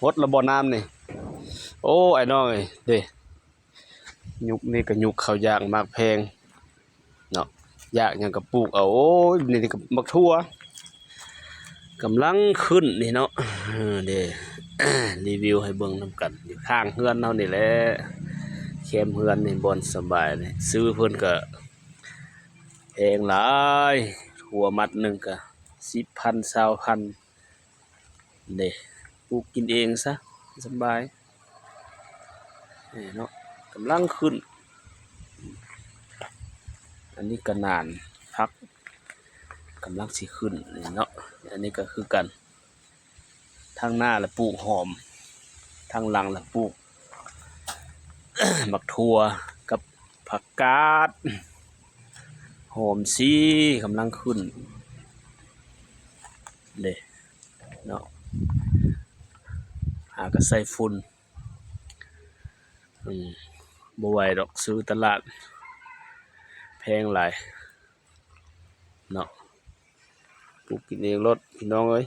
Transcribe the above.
ໝົດລະບໍ່ນ້ຳນີ້? ໂອ້ ອ້າຍນ້ອງເອີຍ ເດ້ ຍຸກນີ້ກໍຍຸກເຂົ້າຢາກໝາກແພງເນາະ ຢາກຫຍັງກໍປູກເອົາ. ໂອ້ຍ ນີ້ກໍໝາກຖົ່ວກຳລັງຂຶ້ນນີ້ເນາະ. ເອີ ເດ້ ຣີວິວໃຫ້ເບິ່ງນຳກັນ ຢູ່ຂ້າງເຮືອນເຮົານີ້ແຫຼະ ແຄມເຮືອນນີ້ ບ່ອນສະບາຍນີ້. ຊື້ເພິ່ນກໍແພງຫຼາຍ ຖົ່ວມັດໜຶ່ງກໍສິບພັນ ຊາວພັນ ເດ້ ປູກກິນເອງຊະ ສະບາຍ ນີ້ເນາະ ກຳລັງຂຶ້ນ. ອັນນີ້ກະໜ່ານ ຜັກກຳລັງຊິຂຶ້ນນີ້ເນາະ. ອັນນີ້ກໍຄືກັນ ທາງໜ້າລະປູກຫອມ ທາງຫຼັງລະປູກໝາກຖົ່ວກັບຜັກກາດ ຫອມຊີກຳລັງຂຶ້ນເດ້ເນາະ. ຫາກໍໃສ່ຝຸ່ນ ອືມ ບໍ່ໄຫວດອກ ຊື້ຕະຫຼາດແພງຫຼາຍເນາະ. ປູກກິນເອງໂລດພີ່ນ້ອງເອີຍ.